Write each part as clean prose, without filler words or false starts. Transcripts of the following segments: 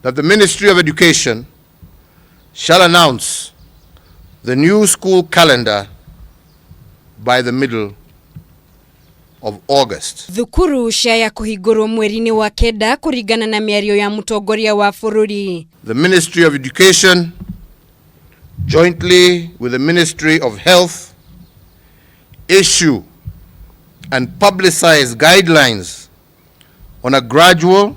That the Ministry of Education shall announce the new school calendar by the middle of August. Thukuru ciaya kũhingũrwo mweri-inĩ wa kenda kũringana na mĩario ya mũtongoria wa bũrũri. The Ministry of Education, jointly with the Ministry of Health, issue and publicize guidelines on a gradual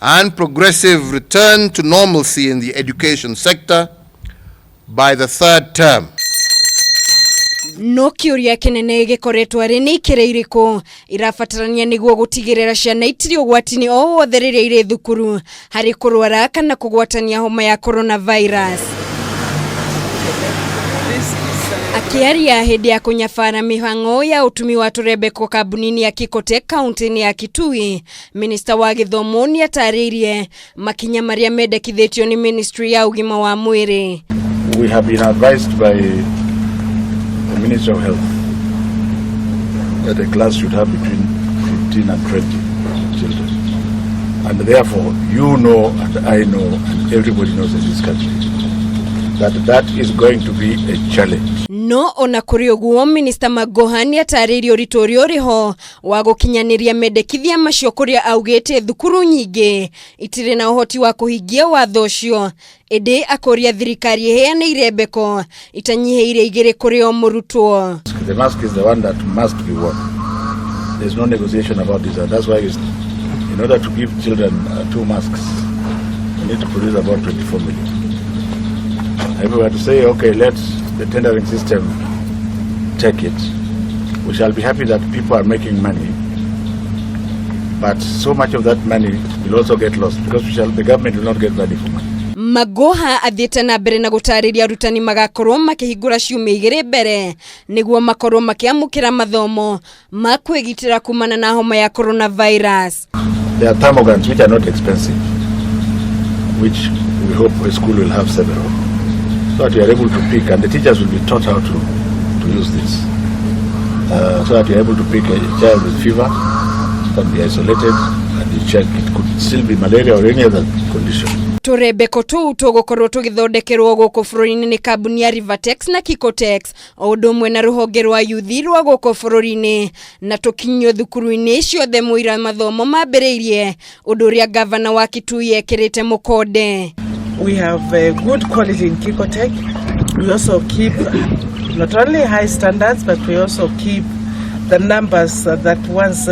and progressive return to normalcy in the education sector by the third term. No kĩũria kĩnene gĩkoretwo arĩ nĩ ikĩra irĩkũ irabatarania nĩguo gũtigĩrĩra ciana itirĩ ũgwati-inĩ o wothe rĩrĩa irĩ thukuru harĩ kũrwara kana kũgwatania homa ya coronavirus. Akĩaria hĩndĩ ya kũnyabara mĩhang'o ya ũtumi wa tũrembeko kambuni-inĩ ya Kikotek kaunti-inĩ ya Kitui, minista wa gĩthomo nĩ atarĩirie makinya marĩa mendekithĩtio nĩ ministry ya ũgima wa mwĩrĩ. We have been advised by the Ministry of Health that a class should have between 15 and 20 children. And therefore, you know and I know and everybody knows in this country that that is going to be a challenge. No ona kũrĩ ũguo, minista Magoha nĩ atarĩirie ũritũ ũrĩa ũrĩ ho wa gũkinyanĩria mendekithia macio, kũrĩa augĩte thukuru nyingĩ itirĩ na ũhoti wa kũhingia watho ũcio, ĩndĩ akũria thirikari ĩheane irembeko itanyihĩire 2 kũrĩ o mũrutwo. The mask is the one that must be worn. There's no negotiation about this, and that's why in order to give children two masks, we need to produce about 24 million. If we were to say, okay, let the tendering system take it, we shall be happy that people are making money, but so much of that money will also get lost because the government will not get value for money. Magoha athiĩte na mbere na gũtarĩria arutani magakorwo makĩhingũra ciumia 2 mbere nĩguo makorwo makĩamũkĩra mathomo ma kwĩgitĩra kumana na homa ya coronavirus. There are thermogans which are not expensive, which we hope a school will have several, so that you are able to pick, and the teachers will be taught how to use this, so that you are able to pick a child with fever, can be isolated, and you check it could still be malaria or any other condition. Tũrembeko tũu tũgũkorwo tũgĩthondekerwo gũkũ bũrũri-inĩ nĩ kambuni ya Rivatex na Kikotex o ũndũ ũmwe na rũhonge rwa yuthi rwa gũkũ bũrũri-inĩ, na tũkinyio thukuru-inĩ ciothe mũira mathomo mambĩrĩirie, ũndũ ũrĩa gavana wa Kitui ekĩrĩte mũkonde. We have good quality in Kikotek. We also keep not only high standards, but we also keep the numbers that once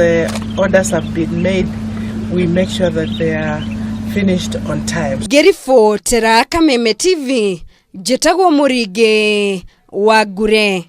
orders have been made, we make sure that they are finished on time. Ngĩribotera Kameme TV, njĩtagwo Mũringĩ wa Ngure.